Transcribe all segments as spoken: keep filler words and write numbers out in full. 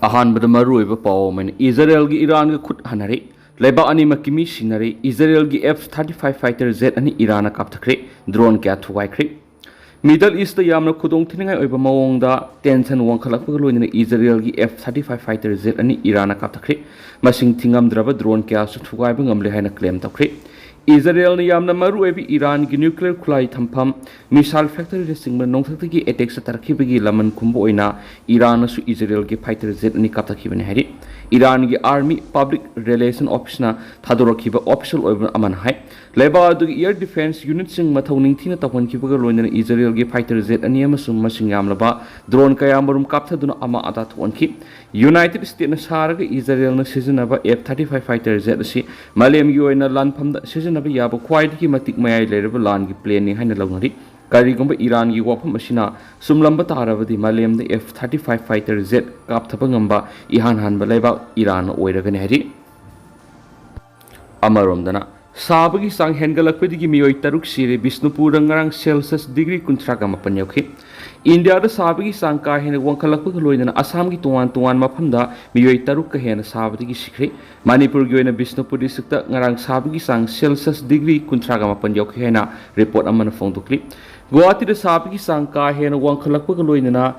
ꯑꯍꯥꯟꯕꯗ ꯃꯔꯨꯑꯣꯏꯕ ꯄꯥꯎ ꯑꯃꯅ, ꯏꯖꯔꯦꯜꯒꯤ ꯏꯔꯥꯟꯒ ꯈꯨꯠ ꯍꯟꯅꯔꯦ꯫ ꯂꯩꯕꯥꯛ ꯑꯅꯤꯃꯛꯀꯤ ꯃꯤ ꯁꯤꯅꯔꯦ꯫ ꯏꯖꯔꯦꯜꯒꯤ F thirty five fighter jet ꯑꯅꯤ ꯏꯔꯥꯟꯅ ꯀꯥꯞꯊꯈ꯭ꯔꯦ꯫ Drone ꯀꯌꯥ ꯊꯨꯒꯥꯏꯈ꯭ꯔꯦ꯫ Middle East ꯇ ꯌꯥꯝꯅ ꯈꯨꯗꯣꯡ ꯊꯤꯅꯤꯡꯉꯥꯏ ꯑꯣꯏꯕ ꯃꯑꯣꯡꯗ tension ꯋꯥꯡꯈꯠꯂꯛꯄꯒ ꯂꯣꯏꯅꯅ ꯏꯖꯔꯦꯜꯒꯤ F thirty five fighter jet ꯑꯅꯤ ꯏꯔꯥꯟꯅ ꯀꯥꯞꯊꯈ꯭ꯔꯦ꯫ ꯃꯁꯤꯡ ꯊꯤꯉꯝꯗ꯭ꯔꯕ drone ꯀꯌꯥꯁꯨ ꯊꯨꯒꯥꯏꯕ ꯉꯝꯂꯦ ꯍꯥꯏꯅ claim ꯇꯧꯈ꯭ꯔꯦ꯫ ꯏꯖꯔꯦꯜꯅ ꯌꯥꯝꯅ ꯃꯔꯨꯑꯣꯏꯕ ꯏꯔꯥꯟꯒꯤ nuclear ꯈꯨꯠꯂꯥꯏ ꯊꯝꯐꯝ, missile factory ꯅꯆꯤꯡꯕ ꯅꯣꯡꯊꯛꯇꯒꯤ attack ꯆꯠꯊꯔꯛꯈꯤꯕꯒꯤ ꯂꯃꯟ ꯈꯨꯝꯕ ꯑꯣꯏꯅ ꯏꯔꯥꯟꯅꯁꯨ ꯏꯖꯔꯦꯜꯒꯤ fighter jet ꯑꯅꯤ ꯀꯥꯞꯊꯈꯤꯕꯅꯤ ꯍꯥꯏꯔꯤ꯫ ꯏꯔꯥꯟꯒꯤ army public relation office ꯅ ꯊꯥꯗꯣꯔꯛꯈꯤꯕ official ꯑꯣꯏꯕ ꯑꯃꯅ ꯍꯥꯏ꯫ ꯂꯩꯕꯥꯛ ꯑꯗꯨꯒꯤ air defence unit ꯁꯤꯡ ꯃꯊꯧ ꯅꯤꯡꯊꯤꯅ ꯇꯧꯍꯟꯈꯤꯕꯒ ꯂꯣꯏꯅꯅ ꯏꯖꯔꯦꯜꯒꯤ fighter jet ꯑꯅꯤ ꯑꯃꯁꯨꯡ ꯃꯁꯤꯡ ꯌꯥꯝꯂꯕ drone ꯀꯌꯥ ꯃꯔꯨꯝ ꯀꯥꯞꯊꯗꯨꯅ ꯑꯃ ꯑꯗꯥ ꯊꯣꯛꯍꯟꯈꯤ꯫ United States ꯅ ꯁꯥꯔꯒ ꯏꯖꯔꯦꯜꯅ ꯁꯤꯖꯤꯟꯅꯕ F thirty five fighter jet ꯑꯁꯤ ꯃꯥꯂꯦꯝꯒꯤ ꯑꯣꯏꯅ ꯂꯥꯟꯐꯝꯗ ꯁꯤꯖꯤꯟꯅꯕ ꯌꯥꯕ ꯈ꯭ꯋꯥꯏꯗꯒꯤ ꯃꯇꯤꯛ ꯃꯌꯥꯏ ꯂꯩꯔꯕ ꯂꯥꯟꯒꯤ plane ꯅꯤ ꯍꯥꯏꯅ ꯂꯧꯅꯔꯤ꯫ ꯀꯔꯤꯒꯨꯝꯕ ꯏꯔꯥꯟꯒꯤ ꯋꯥꯐꯝ ꯑꯁꯤꯅ ꯆꯨꯝꯂꯝꯕ ꯇꯥꯔꯕꯗꯤ, ꯃꯥꯂꯦꯝꯗ F thirty five fighter jet ꯀꯥꯞꯊꯕ ꯉꯝꯕ ꯏꯍꯥꯟ ꯍꯥꯟꯕ ꯂꯩꯕꯥꯛ ꯏꯔꯥꯟꯅ ꯑꯣꯏꯔꯒꯅꯤ ꯍꯥꯏꯔꯤ꯫ ꯑꯃꯔꯣꯝꯗꯅ, ꯁꯥꯕꯒꯤ ꯆꯥꯡ ꯍꯦꯟꯒꯠꯂꯛꯄꯗꯒꯤ ꯃꯤꯑꯣꯏ ꯇꯔꯨꯛ ꯁꯤꯔꯦ꯫ ꯕꯤꯁꯅꯨꯄꯨꯔꯗ ꯉꯔꯥꯡ Celsius degree ꯀꯨꯟꯊ꯭ꯔꯥꯒ ꯃꯥꯄꯟ ꯌꯧꯈꯤ꯫ ꯏꯟꯗꯤꯌꯥꯗ ꯁꯥꯕꯒꯤ ꯆꯥꯡ ꯀꯥ ꯍꯦꯟꯅ ꯋꯥꯡꯈꯠꯂꯛꯄꯒ ꯂꯣꯏꯅꯅ ꯑꯁꯥꯝꯒꯤ ꯇꯣꯉꯥꯟ ꯇꯣꯉꯥꯟꯕ ꯃꯐꯝꯗ ꯃꯤꯑꯣꯏ ꯇꯔꯨꯛꯀ ꯍꯦꯟꯅ ꯁꯥꯕꯗꯒꯤ ꯁꯤꯈ꯭ꯔꯦ꯫ ꯃꯅꯤꯄꯨꯔꯒꯤ ꯑꯣꯏꯅ ꯕꯤꯁꯅꯨꯄꯨꯔ district ꯇ ꯉꯔꯥꯡ ꯁꯥꯕꯒꯤ ꯆꯥꯡ Celsius degree ꯀꯨꯟꯊ꯭ꯔꯥꯒ ꯃꯥꯄꯟ ꯌꯧꯈꯤ ꯍꯥꯏꯅ report ꯑꯃꯅ ꯐꯣꯡꯗꯣꯛꯂꯤ꯫ ꯒꯨꯋꯥꯍꯥꯇꯤꯗ ꯁꯥꯕꯒꯤ ꯆꯥꯡ ꯀꯥ ꯍꯦꯟꯅ ꯋꯥꯡꯈꯠꯂꯛꯄꯒ ꯂꯣꯏꯅꯅ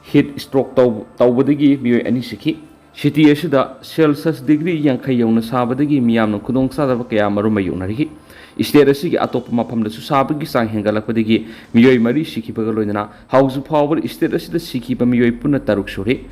heat stroke ꯇꯧ-, ꯇꯧꯕꯗꯒꯤ ꯃꯤꯑꯣꯏ ꯑꯅꯤ ꯁꯤꯈꯤ꯫ City ꯑꯁꯤꯗ Celsius degree ꯌꯥꯡꯈꯩ ꯌꯧꯅ ꯁꯥꯕꯗꯒꯤ ꯃꯤꯌꯥꯝꯅ ꯈꯨꯗꯣꯡꯆꯥꯗꯕ ꯀꯌꯥ ꯃꯔꯨꯝ ꯃꯥꯌꯣꯛꯅꯔꯤ꯫ State ꯑꯁꯤꯒꯤ ꯑꯇꯣꯞꯄ ꯃꯐꯝꯗꯁꯨ ꯁꯥꯕꯒꯤ ꯆꯥꯡ ꯍꯦꯟꯒꯠꯂꯛꯄꯗꯒꯤ ꯃꯤꯑꯣꯏ ꯃꯔꯤ ꯁꯤꯈꯤꯕꯒ ꯂꯣꯏꯅꯅ ꯍꯧꯖꯤꯛ ꯐꯥꯎꯕꯗ state ꯑꯁꯤꯗ ꯁꯤꯈꯤꯕ ꯃꯤꯑꯣꯏ ꯄꯨꯟꯅ ꯇꯔꯨꯛ ꯁꯨꯔꯦ꯫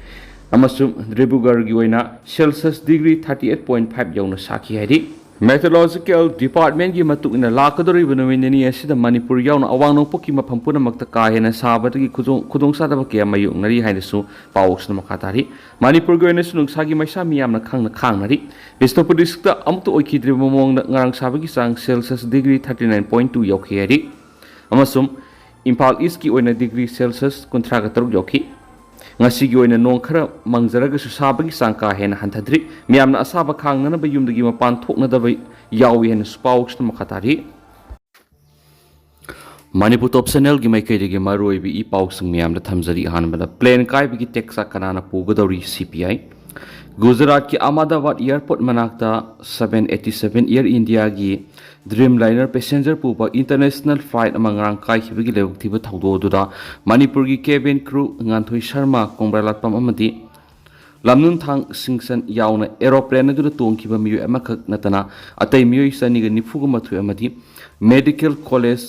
ꯑꯃꯁꯨꯡ ꯗꯤꯕ꯭ꯔꯨꯒꯔꯒꯤ ꯑꯣꯏꯅ Celsius degree thirty eight point five ꯌꯧꯅ ꯁꯥꯈꯤ ꯍꯥꯏꯔꯤ꯫ Meteorological Department ꯀꯤ ꯃꯇꯨꯡ ꯏꯟꯅ, ꯂꯥꯛꯀꯗꯧꯔꯤꯕ ꯅꯨꯃꯤꯠ ꯅꯤꯅꯤ ꯑꯁꯤꯗ ꯃꯅꯤꯄꯨꯔ ꯌꯥꯎꯅ ꯑꯋꯥꯡ ꯅꯣꯡꯄꯣꯛꯀꯤ ꯃꯐꯝ ꯄꯨꯝꯅꯃꯛꯇ ꯀꯥ ꯍꯦꯟꯅ ꯁꯥꯕꯗꯒꯤ ꯈꯨꯗꯣꯡ-, ꯈꯨꯗꯣꯡꯆꯥꯗꯕ ꯀꯌꯥ ꯃꯥꯌꯣꯛꯅꯔꯤ ꯍꯥꯏꯅꯁꯨ ꯄꯥꯎꯁꯤꯅ ꯃꯈꯥ ꯇꯥꯔꯤ꯫ ꯃꯅꯤꯄꯨꯔꯒꯤ ꯑꯣꯏꯅꯁꯨ ꯅꯨꯡꯁꯥꯒꯤ ꯃꯩꯁꯥ ꯃꯤꯌꯥꯝꯅ ꯈꯪꯅ ꯈꯥꯡꯅꯔꯤ꯫ ꯕꯤꯁꯅꯨꯄꯨꯔ district ꯑꯃꯠꯇ ꯑꯣꯏꯈꯤꯗ꯭ꯔꯤꯕ ꯃꯑꯣꯡꯗ ꯉꯔꯥꯡ ꯁꯥꯕꯒꯤ ꯆꯥꯡ Celsius degree thirty nine point two ꯌꯧꯈꯤ ꯍꯥꯏꯔꯤ꯫ ꯑꯃꯁꯨꯡ ꯏꯝꯐꯥꯜ East ꯀꯤ ꯑꯣꯏꯅ degree Celsius ꯀꯨꯟꯊ꯭ꯔꯥꯒ ꯇꯔꯨꯛ ꯌꯧꯈꯤ꯫ ꯉꯁꯤꯒꯤ ꯑꯣꯏꯅ ꯅꯣꯡ ꯈꯔ ꯃꯪꯖꯔꯒꯁꯨ ꯁꯥꯕꯒꯤ ꯆꯥꯡ ꯀꯥ ꯍꯦꯟꯅ ꯍꯟꯊꯗ꯭ꯔꯤ꯫ ꯃꯤꯌꯥꯝꯅ ꯑꯁꯥꯕ ꯈꯥꯡꯅꯅꯕ ꯌꯨꯝꯗꯒꯤ ꯃꯄꯥꯟ ꯊꯣꯛꯅꯗꯕ ꯌꯥꯎꯏ ꯍꯥꯏꯅꯁꯨ ꯄꯥꯎꯁꯤꯅ ꯃꯈꯥ ꯇꯥꯔꯤ꯫ ꯃꯅꯤꯄꯨꯔ ꯇꯣꯞ ꯆꯦꯅꯦꯜꯒꯤ ꯃꯥꯏꯀꯩꯗꯒꯤ ꯃꯔꯨꯑꯣꯏꯕ ꯏ ꯄꯥꯎꯁꯤꯡ ꯃꯌꯥꯝꯗ ꯊꯝꯖꯔꯤ꯫ ꯑꯍꯥꯟꯕꯗ, ꯄ꯭ꯂꯦꯟ ꯀꯥꯏꯕꯒꯤ ꯇꯦꯛꯆꯥꯛ ꯀꯅꯥꯅ ꯄꯨꯒꯗꯧꯔꯤ? ꯁꯤ ꯄꯤ ꯑꯥꯏ꯫ ꯒꯨꯖꯔꯥꯠꯀꯤ ꯑꯍꯃꯗꯥꯕꯥꯗ ꯑꯦꯌꯔꯄꯣꯔꯠ ꯃꯅꯥꯛꯇ seven eighty seven Air Indiaꯒꯤ Dreamliner passenger ꯄꯨꯕ international flight ꯑꯃ ꯉꯔꯥꯡ ꯀꯥꯏꯈꯤꯕꯒꯤ ꯂꯥꯏꯕꯛ ꯊꯤꯕ ꯊꯧꯗꯣꯛ ꯑꯗꯨꯗ ꯃꯅꯤꯄꯨꯔꯒꯤ cabin crew ꯉꯥꯟꯊꯣꯏ ꯁꯔꯃ, ꯀꯣꯡꯕ꯭ꯔꯥꯂꯥꯠꯄꯝ ꯑꯃꯗꯤ ꯂꯝꯅꯨꯡꯊꯥꯡ ꯁꯤꯡꯁꯟ ꯌꯥꯎꯅ aeroplane ꯑꯗꯨꯗ ꯇꯣꯡꯈꯤꯕ ꯃꯤꯑꯣꯏ ꯑꯃꯈꯛ ꯅꯠꯇꯅ ꯑꯇꯩ ꯃꯤꯑꯣꯏ ꯆꯅꯤꯒ ꯅꯤꯐꯨꯒ ꯃꯥꯊꯣꯏ ꯑꯃꯗꯤ medical college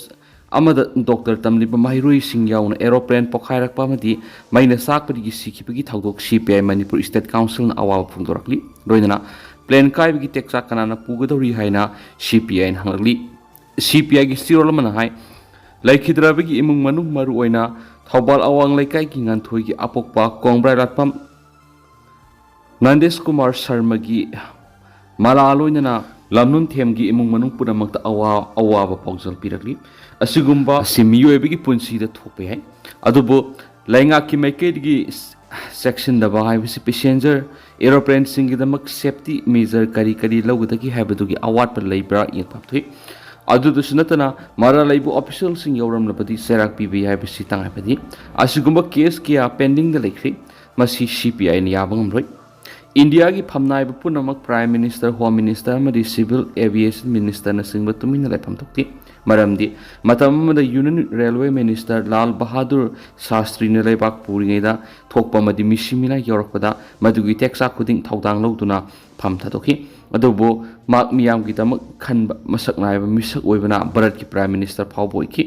ꯑꯃꯗ doctor ꯇꯝꯂꯤꯕ ꯃꯍꯩꯔꯣꯏꯁꯤꯡ ꯌꯥꯎꯅ aeroplane ꯄꯣꯈꯥꯏꯔꯛꯄ ꯑꯃꯗꯤ ꯃꯩꯅ ꯆꯥꯛꯄꯗꯒꯤ ꯁꯤꯈꯤꯕꯒꯤ ꯊꯧꯗꯣꯛ ꯁꯤ ꯄꯤ ꯑꯥꯏ ꯃꯅꯤꯄꯨꯔ state councilꯅ ꯑꯋꯥꯕ ꯐꯣꯡꯗꯣꯔꯛꯂꯤ꯫ ꯂꯣꯏꯅꯅ ꯄ꯭ꯂꯦꯟ ꯀꯥꯏꯕꯒꯤ ꯇꯦꯛꯆꯥꯛ ꯀꯅꯥꯅ ꯄꯨꯒꯗꯧꯔꯤ ꯍꯥꯏꯅ ꯁꯤ ꯄꯤ ꯑꯥꯏꯅ ꯍꯪꯂꯛꯂꯤ꯫ ꯁꯤ ꯄꯤ ꯑꯥꯏꯒꯤ ꯆꯦꯔꯣꯜ ꯑꯃꯅ ꯍꯥꯏ, ꯂꯩꯈꯤꯗ꯭ꯔꯕꯒꯤ ꯏꯃꯨꯡ ꯃꯅꯨꯡ, ꯃꯔꯨꯑꯣꯏꯅ ꯊꯧꯕꯥꯜ ꯑꯋꯥꯡ ꯂꯩꯀꯥꯏꯒꯤ ꯉꯥꯟꯊꯣꯏꯒꯤ ꯑꯄꯣꯛꯄ ꯀꯣꯡꯕ꯭ꯔꯥꯏ ꯂꯥꯠꯄꯝ ꯅꯟꯗꯦꯁ ꯀꯨꯃꯥꯔ ꯁꯔꯃꯒꯤ ꯃꯂꯥ ꯂꯣꯏꯅꯅ ꯂꯝꯅꯨꯡꯊꯦꯝꯒꯤ ꯏꯃꯨꯡ ꯃꯅꯨꯡ ꯄꯨꯝꯅꯃꯛꯇ ꯑꯋꯥ-, ꯑꯋꯥꯕ ꯄꯥꯎꯖꯦꯜ ꯄꯤꯔꯛꯂꯤ꯫ ꯑꯁꯤꯒꯨꯝꯕ ꯑꯁꯤ ꯃꯤꯑꯣꯏꯕꯒꯤ ꯄꯨꯟꯁꯤꯗ ꯊꯣꯛꯄ ꯌꯥꯏ, ꯑꯗꯨꯕꯨ ꯂꯩꯉꯥꯛꯀꯤ ꯃꯥꯏꯀꯩꯗꯒꯤ ꯆꯦꯛꯁꯤꯟꯗꯕ ꯍꯥꯏꯕꯁꯤ passenger aeroplaneꯁꯤꯡꯒꯤꯗꯃꯛ safety measure ꯀꯔꯤ ꯀꯔꯤ ꯂꯧꯒꯗꯒꯦ ꯍꯥꯏꯕꯗꯨꯒꯤ ꯑꯋꯥꯠꯄ ꯂꯩꯕ꯭ꯔꯥ ꯌꯦꯡꯐꯝ ꯊꯣꯛꯏ꯫ ꯑꯗꯨꯗꯁꯨ ꯅꯠꯇꯅ ꯃꯔꯥꯜ ꯂꯩꯕ officialꯁꯤꯡ ꯌꯥꯎꯔꯝꯂꯕꯗꯤ ꯆꯩꯔꯥꯛ ꯄꯤꯕ ꯌꯥꯏ ꯍꯥꯏꯕꯁꯤ ꯇꯉꯥꯏ ꯐꯗꯦ꯫ ꯑꯁꯤꯒꯨꯝꯕ case ꯀꯌꯥ pendingꯗ ꯂꯩꯈ꯭ꯔꯦ꯫ ꯃꯁꯤ ꯁꯤ ꯄꯤ ꯑꯥꯏꯅ ꯌꯥꯕ ꯉꯝꯂꯣꯏ꯫ ꯏꯟꯗꯤꯌꯥꯒꯤ ꯐꯝꯅꯥꯏꯕ ꯄꯨꯝꯅꯃꯛ Prime Minister, Home Minister ꯑꯃꯗꯤ Civil Aviation Ministerꯅꯆꯤꯡꯕ ꯇꯨꯃꯤꯟꯅ ꯂꯩꯐꯝ ꯊꯣꯛꯇꯦ꯫ ꯃꯔꯝꯗꯤ ꯃꯇꯝ ꯑꯃꯗ Union Railway Minister Lal Bahadur ꯁꯥꯁꯇ꯭ꯔꯤꯅ ꯂꯩꯕꯥꯛ ꯄꯨꯔꯤꯉꯩꯗ ꯊꯣꯛꯄ ꯑꯃꯗꯤ ꯃꯤꯁꯤ ꯃꯤꯅꯥꯏ ꯌꯥꯎꯔꯛꯄꯗ ꯃꯗꯨꯒꯤ ꯇꯦꯛꯆꯥꯛ ꯈꯨꯗꯤꯡ ꯊꯧꯗꯥꯡ ꯂꯧꯗꯨꯅ ꯐꯝ ꯊꯥꯗꯣꯛꯈꯤ꯫ ꯑꯗꯨꯕꯨ ꯃꯍꯥꯛ ꯃꯤꯌꯥꯝꯒꯤꯗꯃꯛ ꯈꯟꯕ ꯃꯁꯛ ꯅꯥꯏꯕ ꯃꯤꯁꯛ ꯑꯣꯏꯕꯅ ꯚꯥꯔꯠꯀꯤ Prime Minister ꯐꯥꯎꯕ ꯑꯣꯏꯈꯤ꯫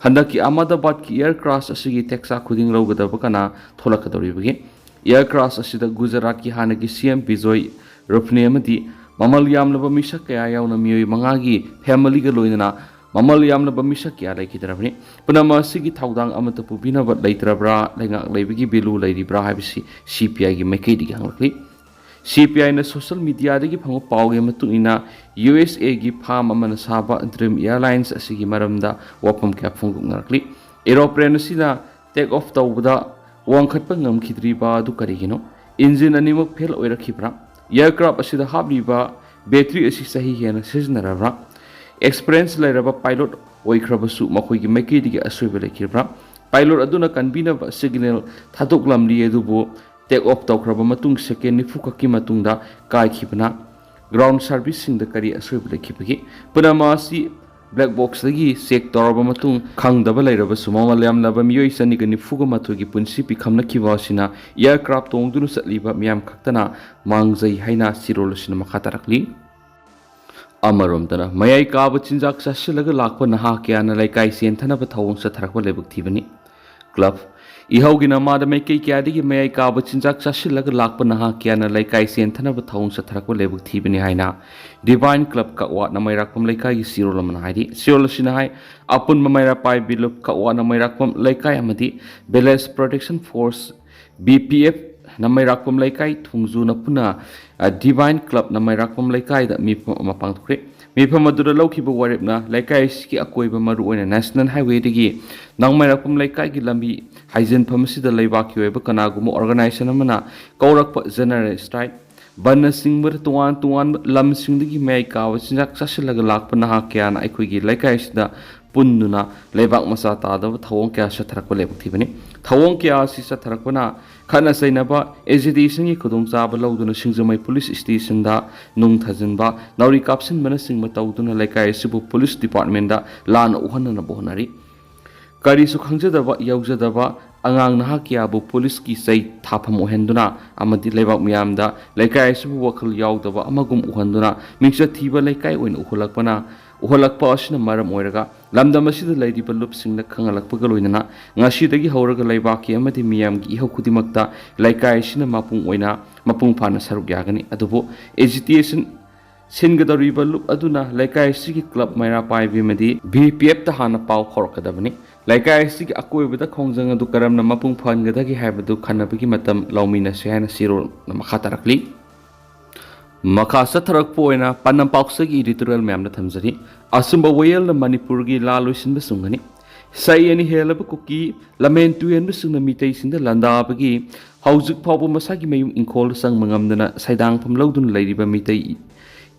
ꯍꯟꯗꯛꯀꯤ ꯑꯍꯃꯗꯥꯕꯥꯗꯀꯤ air crash ꯑꯁꯤꯒꯤ ꯇꯦꯛꯆꯥꯛ ꯈꯨꯗꯤꯡ ꯂꯧꯒꯗꯕ ꯀꯅꯥ ꯊꯣꯛꯂꯛꯀꯗꯧꯔꯤꯕꯒꯦ? Air crash ꯑꯁꯤꯗ ꯒꯨꯖꯔꯥꯠꯀꯤ ꯍꯥꯟꯅꯒꯤ ꯁꯤ ꯑꯦꯝ ꯕꯤꯖꯣꯏ ꯔꯨꯄꯅꯤ ꯑꯃꯗꯤ ꯃꯃꯜ ꯌꯥꯝꯂꯕ ꯃꯤꯁꯛ ꯀꯌꯥ ꯌꯥꯎꯅ ꯃꯤꯑꯣꯏ ꯃꯉꯥꯒꯤ familyꯒ ꯂꯣꯏꯅꯅ ꯃꯃꯜ ꯌꯥꯝꯂꯕ ꯃꯤꯁꯛ ꯀꯌꯥ ꯂꯩꯈꯤꯗ꯭ꯔꯕꯅꯤ꯫ ꯄꯨꯝꯅꯃꯛ ꯑꯁꯤꯒꯤ ꯊꯧꯗꯥꯡ ꯑꯃꯠꯇ ꯄꯨꯕꯤꯅꯕ ꯂꯩꯇ꯭ꯔꯕ꯭ꯔꯥ, ꯂꯩꯉꯥꯛ ꯂꯩꯕꯒꯤ value ꯂꯩꯔꯤꯕ꯭ꯔꯥ ꯍꯥꯏꯕꯁꯤ ꯁꯤ ꯄꯤ ꯑꯥꯏꯒꯤ ꯃꯥꯏꯀꯩꯗꯒꯤ ꯍꯪꯂꯛꯂꯤ꯫ ꯁꯤ ꯄꯤ ꯑꯥꯏꯅ social mediaꯗꯒꯤ ꯐꯪꯕ ꯄꯥꯎꯒꯤ ꯃꯇꯨꯡ ꯏꯟꯅ, ꯌꯨ ꯑꯦꯁ ꯑꯦꯒꯤ firm ꯑꯃꯅ ꯁꯥꯕ Dream Airlines ꯑꯁꯤꯒꯤ ꯃꯔꯝꯗ ꯋꯥꯐꯝ ꯀꯌꯥ ꯐꯣꯡꯗꯣꯛꯅꯔꯛꯂꯤ꯫ Aeroplane ꯑꯁꯤꯅ take off ꯇꯧꯕꯗ ꯋꯥꯡꯈꯠꯄ ꯉꯝꯈꯤꯗ꯭ꯔꯤꯕ ꯑꯗꯨ ꯀꯔꯤꯒꯤꯅꯣ? Engine ꯑꯅꯤꯃꯛ fail ꯑꯣꯏꯔꯛꯈꯤꯕ꯭ꯔꯥ? Aircraft ꯑꯁꯤꯗ ꯍꯥꯞꯂꯤꯕ battery ꯑꯁꯤ ꯆꯍꯤ ꯍꯦꯟꯅ ꯁꯤꯖꯤꯟꯅꯔꯕ꯭ꯔꯥ? Experience ꯂꯩꯔꯕ pilot ꯑꯣꯏꯈ꯭ꯔꯕꯁꯨ ꯃꯈꯣꯏꯒꯤ ꯃꯥꯏꯀꯩꯗꯒꯤ ꯑꯁꯣꯏꯕ ꯂꯩꯈꯤꯕ꯭ꯔꯥ? ꯄꯥꯏꯂꯣꯠ ꯑꯗꯨꯅ ꯀꯟꯕꯤꯅꯕ ꯁꯤꯒꯅꯦꯜ ꯊꯥꯗꯣꯛꯂꯝꯂꯤ, ꯑꯗꯨꯕꯨ ꯇꯦꯛ ꯑꯣꯐ ꯇꯧꯈ꯭ꯔꯕ ꯃꯇꯨꯡ ꯁꯦꯀꯦꯟ ꯅꯤꯐꯨ ꯈꯛꯀꯤ ꯃꯇꯨꯡꯗ ꯀꯥꯏꯈꯤꯕꯅ ꯒ꯭ꯔꯥꯎꯟ ꯁꯥꯔꯚꯤꯁꯁꯤꯡꯗ ꯀꯔꯤ ꯑꯁꯣꯏꯕ ꯂꯩꯈꯤꯕꯒꯦ? ꯄꯨꯝꯅꯃꯛ ꯑꯁꯤ ꯕ꯭ꯂꯦꯛ ꯕꯣꯛꯁꯇꯒꯤ ꯆꯦꯛ ꯇꯧꯔꯕ ꯃꯇꯨꯡ ꯈꯪꯗꯕ ꯂꯩꯔꯕꯁꯨ, ꯃꯃꯜ ꯌꯥꯝꯂꯕ ꯃꯤꯑꯣꯏ ꯆꯅꯤꯒ ꯅꯤꯐꯨꯒ ꯃꯥꯊꯣꯏꯒꯤ ꯄꯨꯟꯁꯤ ꯄꯤꯈꯝꯅꯈꯤꯕ ꯑꯁꯤꯅ ꯑꯦꯌꯔꯀ꯭ꯔꯥꯐ ꯇꯣꯡꯗꯨꯅ ꯆꯠꯂꯤꯕ ꯃꯤꯌꯥꯝ ꯈꯛꯇꯅ ꯃꯥꯡꯖꯩ ꯍꯥꯏꯅ ꯆꯦꯔꯣꯜ ꯑꯁꯤꯅ ꯃꯈꯥ ꯇꯥꯔꯛꯂꯤ꯫ ꯑꯃꯔꯣꯝꯗꯅ, ꯃꯌꯥꯏ ꯀꯥꯕ ꯆꯤꯟꯖꯥꯛ ꯆꯥꯁꯤꯜꯂꯒ ꯂꯥꯛꯄ ꯅꯍꯥ ꯀꯌꯥꯅ ꯂꯩꯀꯥꯏ ꯆꯦꯟꯊꯅꯕ ꯊꯧꯑꯣꯡ ꯆꯠꯊꯔꯛꯄ ꯂꯥꯏꯕꯛ ꯊꯤꯕꯅꯤ꯫ ꯀ꯭ꯂꯕ ꯏꯍꯧꯒꯤꯅ ꯃꯥꯗ ꯃꯥꯏꯀꯩ ꯀꯌꯥꯗꯒꯤ ꯃꯌꯥꯏ ꯀꯥꯕ ꯆꯤꯟꯖꯥꯛ ꯆꯥꯁꯤꯜꯂꯒ ꯂꯥꯛꯄ ꯅꯍꯥ ꯀꯌꯥꯅ ꯂꯩꯀꯥꯏ ꯆꯦꯟꯊꯅꯕ ꯊꯧꯑꯣꯡ ꯆꯠꯊꯔꯛꯄ ꯂꯥꯏꯕꯛ ꯊꯤꯕꯅꯤ ꯍꯥꯏꯅ ꯗꯤꯚꯥꯏꯟ ꯀ꯭ꯂꯕ ꯀꯛꯋꯥꯠꯅ ꯃꯩꯔꯥꯛꯄꯝ ꯂꯩꯀꯥꯏꯒꯤ ꯆꯦꯔꯣꯜ ꯑꯃꯅ ꯍꯥꯏꯔꯤ꯫ ꯆꯦꯔꯣꯜ ꯑꯁꯤꯅ ꯍꯥꯏ, ꯑꯄꯨꯟꯕ ꯃꯩꯔꯥ ꯄꯥꯏꯕꯤ ꯂꯨꯞ ꯀꯛꯋꯥꯠꯅ ꯃꯩꯔꯥꯛꯄꯝ ꯂꯩꯀꯥꯏ ꯑꯃꯗꯤ village protection force, B P F, ꯅꯃꯩꯔꯥꯛꯄꯝ ꯂꯩꯀꯥꯏ ꯊꯣꯡꯖꯨꯅ ꯄꯨꯟꯅ, ꯑ, ꯗꯤꯚꯥꯏꯟ ꯀ꯭ꯂꯕ ꯅꯃꯩꯔꯥꯛꯄꯝ ꯂꯩꯀꯥꯏꯗ ꯃꯤꯐꯝ ꯑꯃ ꯄꯥꯡꯊꯣꯛꯈ꯭ꯔꯦ꯫ ꯃꯤꯐꯝ ꯑꯗꯨꯗ ꯂꯧꯈꯤꯕ ꯋꯥꯔꯦꯞꯅ ꯂꯩꯀꯥꯏ ꯑꯁꯤꯒꯤ ꯑꯀꯣꯏꯕ, ꯃꯔꯨꯑꯣꯏꯅ ꯅꯦꯁꯅꯦꯜ ꯍꯥꯏꯋꯦꯗꯒꯤ ꯅꯃꯩꯔꯥꯛꯄꯝ ꯂꯩꯀꯥꯏꯒꯤ ꯂꯝꯕꯤ ꯍꯥꯏꯖꯤꯟꯐꯝ ꯑꯁꯤꯗ ꯂꯩꯕꯥꯛꯀꯤ ꯑꯣꯏꯕ ꯀꯅꯥꯒꯨꯝꯕ ꯑꯣꯔꯒꯅꯥꯏꯖꯦꯁꯟ ꯑꯃꯅ ꯀꯧꯔꯛꯄ ꯖꯦꯅꯔꯦꯜ ꯁ꯭ꯇ꯭ꯔꯥꯏꯛ, ꯕꯟꯅ ꯆꯤꯡꯕꯗ ꯇꯣꯉꯥꯟ ꯇꯣꯉꯥꯟꯕ ꯂꯝꯁꯤꯡꯗꯒꯤ ꯃꯌꯥꯏ ꯀꯥꯕ ꯆꯤꯟꯖꯥꯛ ꯆꯥꯁꯤꯜꯂꯒ ꯂꯥꯛꯄ ꯅꯍꯥ ꯀꯌꯥꯅ ꯑꯩꯈꯣꯏꯒꯤ ꯂꯩꯀꯥꯏ ꯑꯁꯤꯗ ꯄꯨꯟꯗꯨꯅ ꯂꯩꯕꯥꯛ ꯃꯆꯥ ꯇꯥꯗꯕ ꯊꯧꯑꯣꯡ ꯀꯌꯥ ꯆꯠꯊꯔꯛꯄ ꯂꯥꯏꯕꯛ ꯊꯤꯕꯅꯤ꯫ ꯊꯧꯑꯣꯡ ꯀꯌꯥ ꯑꯁꯤ ꯆꯠꯊꯔꯛꯄꯅ ꯈꯠꯅ ꯆꯩꯅꯕ, ꯑꯦꯖꯤꯇꯦꯁꯟꯒꯤ ꯈꯨꯗꯣꯡꯆꯥꯕ ꯂꯧꯗꯨꯅ ꯁꯤꯡꯖꯃꯩ ꯄꯨꯂꯤꯁ ꯁ꯭ꯇꯦꯁꯟꯗ ꯅꯨꯡ ꯊꯥꯖꯤꯟꯕ, ꯅꯥꯎꯔꯤ ꯀꯥꯞꯁꯤꯟꯕꯅꯆꯤꯡꯕ ꯇꯧꯗꯨꯅ ꯂꯩꯀꯥꯏ ꯑꯁꯤꯕꯨ ꯄꯨꯂꯤꯁ ꯗꯤꯄꯥꯔꯠꯃꯦꯟꯗ ꯂꯥꯟꯅ ꯎꯍꯟꯅꯅꯕ ꯍꯣꯠꯅꯔꯤ꯫ ꯀꯔꯤꯁꯨ ꯈꯪꯖꯗꯕ, ꯌꯥꯎꯖꯗꯕ ꯑꯉꯥꯡ ꯅꯍꯥ ꯀꯌꯥꯕꯨ ꯄꯨꯂꯤꯁꯀꯤ ꯆꯩ ꯊꯥꯐꯝ ꯑꯣꯏꯍꯟꯗꯨꯅ ꯑꯃꯗꯤ ꯂꯩꯕꯥꯛ ꯃꯤꯌꯥꯝꯗ ꯂꯩꯀꯥꯏ ꯑꯁꯤꯕꯨ ꯋꯥꯈꯜ ꯌꯥꯎꯗꯕ ꯑꯃꯒꯨꯝ ꯎꯍꯟꯗꯨꯅ ꯃꯤꯡꯆꯠ ꯊꯤꯕ ꯂꯩꯀꯥꯏ ꯑꯣꯏꯅ ꯎꯍꯜꯂꯛꯄꯅ, ꯎꯍꯜꯂꯛꯄ ꯑꯁꯤꯅ ꯃꯔꯝ ꯑꯣꯏꯔꯒ ꯂꯝꯗꯝ ꯑꯁꯤꯗ ꯂꯩꯔꯤꯕ ꯂꯨꯞꯁꯤꯡꯅ ꯈꯪꯍꯜꯂꯛꯄꯒ ꯂꯣꯏꯅꯅ ꯉꯁꯤꯗꯒꯤ ꯍꯧꯔꯒ ꯂꯩꯕꯥꯛꯀꯤ ꯑꯃꯗꯤ ꯃꯤꯌꯥꯝꯒꯤ ꯏꯍꯧ ꯈꯨꯗꯤꯡꯃꯛꯇ ꯂꯩꯀꯥꯏ ꯑꯁꯤꯅ ꯃꯄꯨꯡ ꯑꯣꯏꯅ, ꯃꯄꯨꯡ ꯐꯥꯅ ꯁꯔꯨꯛ ꯌꯥꯒꯅꯤ꯫ ꯑꯗꯨꯕꯨ ꯑꯦꯖꯤꯇꯦꯁꯟ ꯁꯤꯟꯒꯗꯧꯔꯤꯕ ꯂꯨꯞ ꯑꯗꯨꯅ ꯂꯩꯀꯥꯏ ꯑꯁꯤꯒꯤ ꯀ꯭ꯂꯕ ꯃꯩꯔꯥ ꯄꯥꯏꯕꯤ ꯑꯃꯗꯤ ꯚꯤ ꯄꯤ ꯑꯦꯐꯇ ꯍꯥꯟꯅ ꯄꯥꯎ ꯐꯥꯎꯔꯛꯀꯗꯕꯅꯤ꯫ ꯂꯩꯀꯥꯏ ꯑꯁꯤꯒꯤ ꯑꯀꯣꯏꯕꯗ ꯈꯣꯡꯖꯪ ꯑꯗꯨ ꯀꯔꯝꯅ ꯃꯄꯨꯡ ꯐꯥꯍꯟꯒꯗꯒꯦ ꯍꯥꯏꯕꯗꯨ ꯈꯟꯅꯕꯒꯤ ꯃꯇꯝ ꯂꯧꯃꯤꯟꯅꯁꯤ ꯍꯥꯏꯅ ꯆꯦꯔꯣꯜꯅ ꯃꯈꯥ ꯇꯥꯔꯛꯂꯤ꯫ ꯃꯈꯥ ꯆꯠꯊꯔꯛꯄ ꯑꯣꯏꯅ ꯄꯥꯟꯗꯝ ꯄꯥꯎꯆꯦꯒꯤ ꯏꯗꯤꯇꯣꯔꯤꯌꯦꯜ ꯃꯌꯥꯝꯗ ꯊꯝꯖꯔꯤ꯫ ꯑꯆꯨꯝꯕ ꯋꯥꯌꯦꯜꯅ ꯃꯅꯤꯄꯨꯔꯒꯤ ꯂꯥꯟ ꯂꯣꯏꯁꯤꯟꯕ ꯆꯨꯝꯒꯅꯤ꯫ ꯆꯍꯤ ꯑꯅꯤ ꯍꯦꯜꯂꯕ ꯀꯨꯀꯤ ꯂꯝꯍꯦꯟ ꯇꯨꯍꯦꯟꯕꯁꯤꯡꯅ ꯃꯤꯇꯩꯁꯤꯡꯗ ꯂꯥꯟꯗꯥꯕꯒꯤ ꯍꯧꯖꯤꯛ ꯐꯥꯎꯕ ꯃꯁꯥꯒꯤ ꯃꯌꯨꯝ ꯏꯪꯈꯣꯜꯗ ꯆꯪꯕ ꯉꯝꯗꯅ ꯁꯩꯗꯥꯡꯐꯝ ꯂꯧꯗꯨꯅ ꯂꯩꯔꯤꯕ ꯃꯤꯇꯩ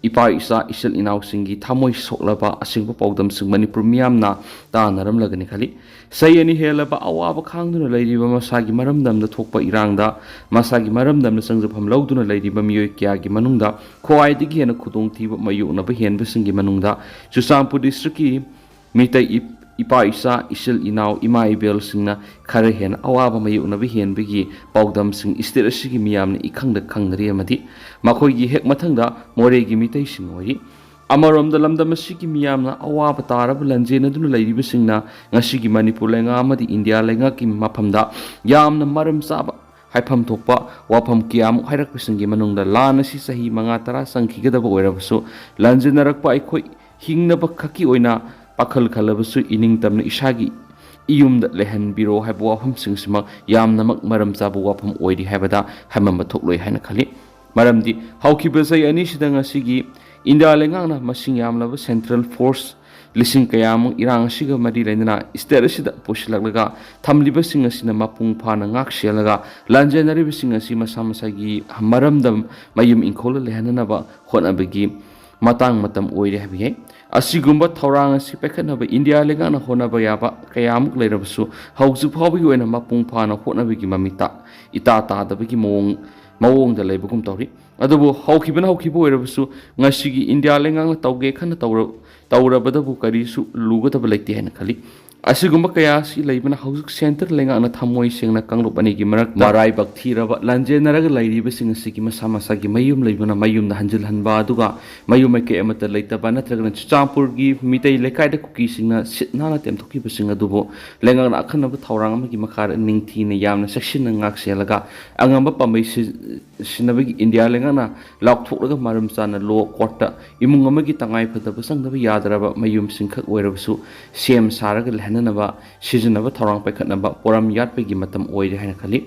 ꯏꯄꯥ ꯏꯆꯥ ꯏꯆꯤꯜ ꯏꯅꯥꯎꯁꯤꯡꯒꯤ ꯊꯃꯣꯏ ꯁꯣꯛꯂꯕ ꯑꯁꯦꯡꯕ ꯄꯥꯎꯗꯝꯁꯤꯡ ꯃꯅꯤꯄꯨꯔ ꯃꯤꯌꯥꯝꯅ ꯇꯥꯅꯔꯝꯂꯒꯅꯤ ꯈꯜꯂꯤ꯫ ꯆꯍꯤ ꯑꯅꯤ ꯍꯦꯜꯂꯕ ꯑꯋꯥꯕ ꯈꯥꯡꯗꯨꯅ ꯂꯩꯔꯤꯕ ꯃꯁꯥꯒꯤ ꯃꯔꯝꯗꯝꯗ ꯊꯣꯛꯄ ꯏꯔꯥꯡꯗ ꯃꯁꯥꯒꯤ ꯃꯔꯝꯗꯝꯗ ꯆꯪꯖꯐꯝ ꯂꯧꯗꯨꯅ ꯂꯩꯔꯤꯕ ꯃꯤꯑꯣꯏ ꯀꯌꯥꯒꯤ ꯃꯅꯨꯡꯗ ꯈ꯭ꯋꯥꯏꯗꯒꯤ ꯍꯦꯟꯅ ꯈꯨꯗꯣꯡꯊꯤꯕ ꯃꯥꯌꯣꯛꯅꯕ ꯍꯦꯟꯕꯁꯤꯡꯒꯤ ꯃꯅꯨꯡꯗ ꯆꯨꯔꯆꯥꯟꯄꯨꯔ ꯗꯤꯁꯇ꯭ꯔꯤꯛꯀꯤ ꯃꯤꯇꯩ ꯏꯞ-, ꯏꯄꯥ ꯏꯆꯥ, ꯏꯆꯤꯜ ꯏꯅꯥꯎ, ꯏꯃꯥ ꯏꯕꯦꯜꯁꯤꯡꯅ ꯈꯔ ꯍꯦꯟꯅ ꯑꯋꯥꯕ ꯃꯥꯌꯣꯛꯅꯕ ꯍꯦꯟꯕꯒꯤ ꯄꯥꯎꯗꯝꯁꯤꯡ ꯁ꯭ꯇꯦꯠ ꯑꯁꯤꯒꯤ ꯃꯤꯌꯥꯝꯅ ꯏꯈꯪꯗ ꯈꯪꯅꯔꯤ꯫ ꯑꯃꯗꯤ ꯃꯈꯣꯏꯒꯤ ꯍꯦꯛ ꯃꯊꯪꯗ ꯃꯣꯔꯦꯒꯤ ꯃꯤꯇꯩꯁꯤꯡ ꯑꯣꯏꯔꯤ꯫ ꯑꯃꯔꯣꯝꯗ ꯂꯝꯗꯝ ꯑꯁꯤꯒꯤ ꯃꯤꯌꯥꯝꯅ ꯑꯋꯥꯕ ꯇꯥꯔꯕ ꯂꯥꯟꯖꯦꯟꯅꯗꯨꯅ ꯂꯩꯔꯤꯕꯁꯤꯡꯅ ꯉꯁꯤꯒꯤ ꯃꯅꯤꯄꯨꯔ ꯂꯩꯉꯥꯛ ꯑꯃꯗꯤ ꯏꯟꯗꯤꯌꯥ ꯂꯩꯉꯥꯛꯀꯤ ꯃꯐꯝꯗ ꯌꯥꯝꯅ ꯃꯔꯝ ꯆꯥꯕ ꯍꯥꯏꯐꯝ ꯊꯣꯛꯄ ꯋꯥꯐꯝ ꯀꯌꯥꯃꯨꯛ ꯍꯥꯏꯔꯛꯄꯁꯤꯡꯒꯤ ꯃꯅꯨꯡꯗ ꯂꯥꯟ ꯑꯁꯤ ꯆꯍꯤ ꯃꯉꯥ ꯇꯔꯥ ꯆꯪꯈꯤꯒꯗꯕ ꯑꯣꯏꯔꯕꯁꯨ ꯂꯥꯟꯖꯦꯟꯅꯔꯛꯄ ꯑꯩꯈꯣꯏ ꯍꯤꯡꯅꯕ ꯈꯛꯀꯤ ꯑꯣꯏꯅ ꯄꯥꯈꯜ ꯈꯜꯂꯕꯁꯨ ꯏꯅꯤꯡꯇꯝꯅ ꯏꯁꯥꯒꯤ ꯏꯌꯨꯝꯗ ꯂꯩꯍꯟꯕꯤꯔꯣ ꯍꯥꯏꯕ ꯋꯥꯐꯝꯁꯤꯡꯁꯤꯃꯛ ꯌꯥꯝꯅꯃꯛ ꯃꯔꯝ ꯆꯥꯕ ꯋꯥꯐꯝ ꯑꯣꯏꯔꯤ ꯍꯥꯏꯕꯗ ꯍꯥꯏꯃꯟꯕ ꯊꯣꯛꯂꯣꯏ ꯍꯥꯏꯅ ꯈꯜꯂꯤ꯫ ꯃꯔꯝꯗꯤ ꯍꯧꯈꯤꯕ ꯆꯍꯤ ꯑꯅꯤꯁꯤꯗ ꯉꯁꯤꯒꯤ ꯏꯟꯗꯤꯌꯥ ꯂꯩꯉꯥꯛꯅ ꯃꯁꯤꯡ ꯌꯥꯝꯂꯕ ꯁꯦꯟꯇ꯭ꯔꯦꯜ ꯐꯣꯔꯁ ꯂꯤꯁꯤꯡ ꯀꯌꯥꯃꯨꯛ ꯏꯔꯥꯡ ꯑꯁꯤꯒ ꯃꯔꯤ ꯂꯩꯅꯅ ꯁ꯭ꯇꯦꯠ ꯑꯁꯤꯗ ꯄꯨꯁꯤꯜꯂꯛꯂꯒ ꯊꯝꯂꯤꯕꯁꯤꯡ ꯑꯁꯤꯅ ꯃꯄꯨꯡ ꯐꯥꯅ ꯉꯥꯛ ꯁꯦꯜꯂꯒ ꯂꯥꯟꯖꯦꯟꯅꯔꯤꯕꯁꯤꯡ ꯑꯁꯤ ꯃꯁꯥ ꯃꯁꯥꯒꯤ ꯃꯔꯝꯗꯝ ꯃꯌꯨꯝ ꯏꯪꯈꯣꯜꯗ ꯂꯩꯍꯟꯅꯅꯕ ꯍꯣꯠꯅꯕꯒꯤ ꯃꯇꯥꯡ ꯃꯇꯝ ꯑꯣꯏꯔꯦ ꯍꯥꯏꯕ ꯌꯥꯏ꯫ ꯑꯁꯤꯒꯨꯝꯕ ꯊꯧꯔꯥꯡ ꯑꯁꯤ ꯄꯥꯏꯈꯠꯅꯕ ꯏꯟꯗꯤꯌꯥ ꯂꯩꯉꯥꯛꯅ ꯍꯣꯠꯅꯕ ꯌꯥꯕ ꯀꯌꯥꯃꯨꯛ ꯂꯩꯔꯕꯁꯨ ꯍꯧꯖꯤꯛ ꯐꯥꯎꯕꯒꯤ ꯑꯣꯏꯅ ꯃꯄꯨꯡ ꯐꯥꯅ ꯍꯣꯠꯅꯕꯒꯤ ꯃꯃꯤ ꯇꯥ-, ꯏꯇꯥ ꯇꯥꯗꯕꯒꯤ ꯃꯑꯣꯡ, ꯃꯑꯣꯡꯗ ꯂꯩꯕꯒꯨꯝ ꯇꯧꯔꯤ꯫ ꯑꯗꯨꯕꯨ ꯍꯧꯈꯤꯕꯅ ꯍꯧꯈꯤꯕ ꯑꯣꯏꯔꯕꯁꯨ ꯉꯁꯤꯒꯤ ꯏꯟꯗꯤꯌꯥ ꯂꯩꯉꯥꯛꯅ ꯇꯧꯒꯦ ꯈꯟꯅ ꯇꯧꯔ-, ꯇꯧꯔꯕꯗꯕꯨ ꯀꯔꯤꯁꯨ ꯂꯨꯒꯗꯕ ꯂꯩꯇꯦ ꯍꯥꯏꯅ ꯈꯜꯂꯤ꯫ ꯑꯁꯤꯒꯨꯝꯕ ꯀꯌꯥ ꯑꯁꯤ ꯂꯩꯕꯅ ꯍꯧꯖꯤꯛ ꯁꯦꯟꯇꯔ ꯂꯩꯉꯥꯛꯅ ꯊꯃꯣꯏ ꯁꯦꯡꯅ ꯀꯥꯡꯂꯨꯞ ꯑꯅꯤꯒꯤ ꯃꯔꯛꯇ ꯃꯔꯥꯏꯕꯛ ꯊꯤꯔꯕ ꯂꯥꯟꯖꯦꯟꯅꯔꯒ ꯂꯩꯔꯤꯕꯁꯤꯡ ꯑꯁꯤꯒꯤ ꯃꯁꯥ ꯃꯁꯥꯒꯤ ꯃꯌꯨꯝ ꯂꯩꯕꯅ ꯃꯌꯨꯝꯗ ꯍꯟꯖꯤꯜꯍꯟꯕ, ꯑꯗꯨꯒ ꯃꯌꯨꯝ ꯃꯥꯏꯀꯩ ꯑꯃꯠꯇ ꯂꯩꯇꯕ ꯅꯠꯇ꯭ꯔꯒꯅ ꯆꯨꯔꯆꯥꯟꯄꯨꯔꯒꯤ ꯃꯤꯇꯩ ꯂꯩꯀꯥꯏꯗ ꯀꯨꯀꯤꯁꯤꯡꯅ ꯁꯤꯠ ꯅꯥꯟꯅ ꯇꯦꯝꯊꯣꯛꯈꯤꯕꯁꯤꯡ ꯑꯗꯨꯕꯨ ꯂꯩꯉꯥꯛꯅ ꯑꯈꯟꯅꯕ ꯊꯧꯔꯥꯡ ꯑꯃꯒꯤ ꯃꯈꯥꯗ ꯅꯤꯡꯊꯤꯅ ꯌꯥꯝꯅ ꯆꯦꯛꯁꯤꯟꯅ ꯉꯥꯛ ꯁꯦꯜꯂꯒ ꯑꯉꯝꯕ ꯄꯥꯝꯕꯩ ꯁꯤ-, ꯁꯤꯖꯤꯟꯅꯕꯒꯤ ꯏꯟꯗꯤꯌꯥ ꯂꯩꯉꯥꯛꯅ ꯂꯥꯎꯊꯣꯛꯂꯒ ꯃꯔꯝ ꯆꯥꯅ ꯂꯣ ꯀꯣꯔꯠꯇ ꯏꯃꯨꯡ ꯑꯃꯒꯤ ꯇꯉꯥꯏ ꯐꯗꯕ ꯆꯪꯗꯕ ꯌꯥꯗ꯭ꯔꯕ ꯃꯌꯨꯝꯁꯤꯡꯈꯛ ꯑꯣꯏꯔꯕꯁꯨ ꯁꯦꯝ ꯁꯥꯔꯒ ꯂꯩꯍꯟꯅꯅꯕ ꯁꯤꯖꯤꯟꯅꯕ ꯊꯧꯔꯥꯡ ꯄꯥꯏꯈꯠꯅꯕ ꯄꯣꯔꯝ ꯌꯥꯠꯄꯒꯤ ꯃꯇꯝ ꯑꯣꯏꯔꯦ ꯍꯥꯏꯅ ꯈꯜꯂꯤ꯫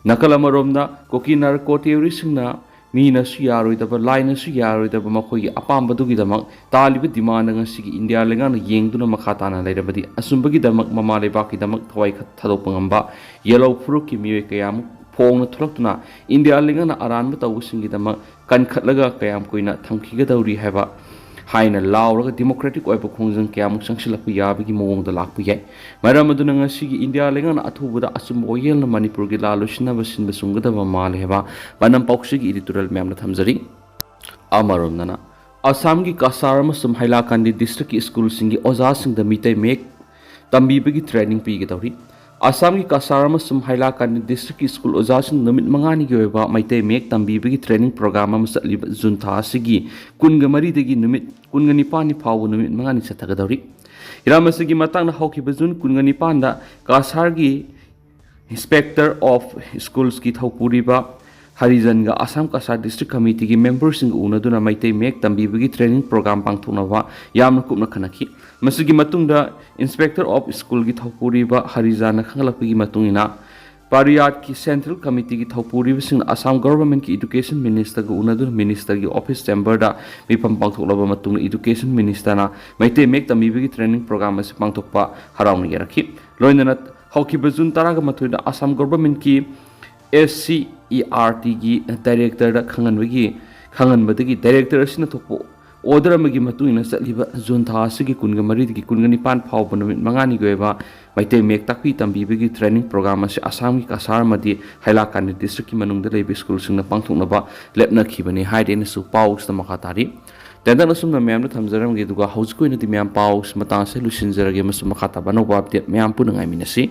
ꯅꯥꯀꯜ ꯑꯃꯔꯣꯝꯗ ꯀꯨꯀꯤ ꯅꯥꯔꯀꯣ ꯇꯦꯔꯣꯔꯤꯁꯁꯤꯡꯅ ꯃꯤꯅꯁꯨ ꯌꯥꯔꯣꯏꯗꯕ, ꯂꯥꯏꯅꯁꯨ ꯌꯥꯔꯣꯏꯗꯕ ꯃꯈꯣꯏꯒꯤ ꯑꯄꯥꯝꯕꯗꯨꯒꯤꯗꯃꯛ ꯇꯥꯜꯂꯤꯕ ꯗꯤꯃꯥꯟ ꯉꯁꯤꯒꯤ ꯏꯟꯗꯤꯌꯥ ꯂꯩꯉꯥꯛꯅ ꯌꯦꯡꯗꯨꯅ ꯃꯈꯥ ꯇꯥꯅ ꯂꯩꯔꯕꯗꯤ ꯑꯆꯨꯝꯕꯒꯤꯗꯃꯛ ꯃꯃꯥ ꯂꯩꯕꯥꯛꯀꯤꯗꯃꯛ ꯊꯋꯥꯏ ꯈ-, ꯊꯥꯗꯣꯛꯄ ꯉꯝꯕ ꯌꯦꯜꯍꯧ ꯐꯨꯔꯨꯞꯀꯤ ꯃꯤꯑꯣꯏ ꯀꯌꯥꯃꯨꯛ ꯐꯣꯡꯅ ꯊꯣꯛꯂꯛꯇꯨꯅ ꯏꯟꯗꯤꯌꯥ ꯂꯩꯉꯥꯛꯅ ꯑꯔꯥꯟꯕ ꯇꯧꯕꯁꯤꯡꯒꯤꯗꯃꯛ ꯀꯟꯈꯠꯂꯒ ꯀꯌꯥꯝ ꯀꯨꯏꯅ ꯊꯝꯈꯤꯒꯗꯧꯔꯤ ꯍꯥꯏꯕ ꯍꯥꯏꯅ ꯂꯥꯎꯔꯒ democratic ꯑꯣꯏꯕ ꯈꯣꯡꯖꯪ ꯀꯌꯥꯃꯨꯛ ꯆꯪꯁꯤꯜꯂꯛꯄ ꯌꯥꯕꯒꯤ ꯃꯑꯣꯡꯗ ꯂꯥꯛꯄ ꯌꯥꯏ꯫ ꯃꯔꯝ ꯑꯗꯨꯅ ꯉꯁꯤꯒꯤ ꯏꯟꯗꯤꯌꯥ ꯂꯩꯉꯥꯛꯅ ꯑꯊꯨꯕꯗ ꯑꯆꯨꯝꯕ ꯋꯥꯌꯦꯜꯅ ꯃꯅꯤꯄꯨꯔꯒꯤ ꯂꯥꯜ ꯂꯣꯏꯁꯤꯟꯅꯕ ꯁꯤꯟꯕ ꯆꯨꯝꯒꯗꯕ ꯃꯥꯜꯂꯦ ꯍꯥꯏꯕ ꯄꯥꯟꯗꯝ ꯄꯥꯎꯆꯦꯒꯤ editorial ꯃꯌꯥꯝꯅ ꯊꯝꯖꯔꯤ꯫ ꯑꯃꯔꯣꯝꯗꯅ ꯑꯁꯥꯝꯒꯤ ꯀꯁꯥꯔ ꯑꯃꯁꯨꯡ ꯍꯥꯏꯂꯥꯀꯥꯟꯗꯤ districtꯀꯤ ꯁ꯭ꯀꯨꯜꯁꯤꯡꯒꯤ ꯑꯣꯖꯥꯁꯤꯡꯗ ꯃꯤꯇꯩ ꯃꯌꯦꯛ ꯇꯝꯕꯤꯕꯒꯤ training ꯄꯤꯒꯗꯧꯔꯤ꯫ ꯑꯁꯥꯝꯒꯤ ꯀꯁꯥꯔ ꯑꯃꯁꯨꯡ ꯍꯥꯏꯂꯥꯀꯥꯟꯗꯤ districtꯀꯤ ꯁ꯭ꯀꯨꯜ ꯑꯣꯖꯥꯁꯤꯡ ꯅꯨꯃꯤꯠ ꯃꯉꯥꯅꯤꯒꯤ ꯑꯣꯏꯕ ꯃꯩꯇꯩ ꯃꯌꯦꯛ ꯇꯝꯕꯤꯕꯒꯤ training program ꯑꯃ ꯆꯠꯂꯤꯕ ꯖꯨꯟ ꯊꯥ ꯑꯁꯤꯒꯤ ꯀꯨꯟꯒ ꯃꯔꯤꯗꯒꯤ ꯅꯨꯃꯤꯠ ꯀꯨꯟꯒ ꯅꯤꯄꯥꯟꯅꯤ ꯐꯥꯎꯕ ꯅꯨꯃꯤꯠ ꯃꯉꯥꯅꯤ ꯆꯠꯊꯒꯗꯧꯔꯤ꯫ ꯍꯤꯔꯝ ꯑꯁꯤꯒꯤ ꯃꯇꯥꯡꯗ ꯍꯧꯈꯤꯕ ꯖꯨꯟ ꯀꯨꯟꯒ ꯅꯤꯄꯥꯟꯗ ꯀꯁꯥꯔꯒꯤ Inspector of Schools ꯀꯤ ꯊꯧꯄꯨꯔꯤꯕ ꯍꯔꯤꯖꯟꯒ ꯑꯁꯥꯝ ꯀꯁꯥꯔ district committee ꯒꯤ member ꯁꯤꯡꯒ ꯎꯅꯗꯨꯅ ꯃꯩꯇꯩ ꯃꯌꯦꯛ ꯇꯝꯕꯤꯕꯒꯤ training program ꯄꯥꯡꯊꯣꯛꯅꯕ ꯌꯥꯝꯅ ꯀꯨꯞꯅ ꯈꯟꯅꯈꯤ꯫ ꯃꯁꯤꯒꯤ ꯃꯇꯨꯡꯗ Inspector of School ꯒꯤ ꯊꯧꯄꯨꯔꯤꯕ ꯍꯔꯤꯖꯟꯅ ꯈꯪꯍꯜꯂꯛꯄꯒꯤ ꯃꯇꯨꯡ ꯏꯟꯅ, ꯄꯥꯔꯤꯌꯥꯠꯀꯤ central committee ꯒꯤ ꯊꯧꯄꯨꯔꯤꯕꯁꯤꯡꯅ ꯑꯁꯥꯝ government ꯀꯤ education minister ꯒ ꯎꯅꯗꯨꯅ minister ꯒꯤ office chamber ꯗ ꯃꯤꯐꯝ ꯄꯥꯡꯊꯣꯛꯂꯕ ꯃꯇꯨꯡꯗ education minister ꯅ ꯃꯩꯇꯩ ꯃꯌꯦꯛ ꯇꯝꯕꯤꯕꯒꯤ training program ꯑꯁꯤ ꯄꯥꯡꯊꯣꯛꯄ ꯍꯔꯥꯎꯅ ꯌꯥꯔꯛꯈꯤ꯫ ꯂꯣꯏꯅꯅ ꯍꯧꯈꯤꯕ ꯖꯨꯟ ꯇꯔꯥꯒ ꯃꯥꯊꯣꯏꯗ ꯑꯁꯥꯝ government ꯀꯤ S C E R T ꯒꯤ director ꯗ ꯈꯪꯍꯟꯕꯒꯤ, ꯈꯪꯍꯟꯕꯗꯒꯤ director ꯑꯁꯤꯅ ꯊꯣꯛꯄ order ꯑꯃꯒꯤ ꯃꯇꯨꯡ ꯏꯟꯅ ꯆꯠꯂꯤꯕ ꯖꯨꯟ ꯊꯥ ꯑꯁꯤꯒꯤ ꯀꯨꯟꯒ ꯃꯔꯤꯗꯒꯤ ꯀꯨꯟꯒ ꯅꯤꯄꯥꯟ ꯐꯥꯎꯕ ꯅꯨꯃꯤꯠ ꯃꯉꯥꯅꯤꯒꯤ ꯑꯣꯏꯕ ꯃꯩꯇꯩ ꯃꯌꯦꯛ ꯇꯥꯛꯄꯤ ꯇꯝꯕꯤꯕꯒꯤ training program ꯑꯁꯤ ꯑꯁꯥꯝꯒꯤ ꯀꯁꯥꯔ ꯑꯃꯗꯤ ꯍꯥꯏꯂꯥꯀꯥꯟꯗꯤ district ꯀꯤ ꯃꯅꯨꯡꯗ ꯂꯩꯕ ꯁ꯭ꯀꯨꯜꯁꯤꯡꯅ ꯄꯥꯡꯊꯣꯛꯅꯕ ꯂꯦꯞꯅꯈꯤꯕꯅꯤ ꯍꯥꯏꯔꯦꯅꯁꯨ ꯄꯥꯎꯁꯤꯗ ꯃꯈꯥ ꯇꯥꯔꯤ꯫ ꯇꯦꯟꯇꯛꯅ ꯑꯁꯨꯝꯅ ꯃꯌꯥꯝꯗ ꯊꯝꯖꯔꯝꯒꯦ, ꯑꯗꯨꯒ ꯍꯧꯖꯤꯛꯀꯤ ꯑꯣꯏꯅꯗꯤ ꯃꯌꯥꯝ ꯄꯥꯎꯁꯤ ꯃꯇꯥꯡ ꯑꯁꯤꯗ ꯂꯣꯏꯁꯤꯟꯖꯔꯒꯦ꯫ ꯃꯁꯤ ꯃꯈꯥ ꯇꯥꯕ ꯑꯅꯧꯕ update ꯃꯌꯥꯝ ꯄꯨꯟꯅ ꯉꯥꯏꯃꯤꯟꯅꯁꯤ꯫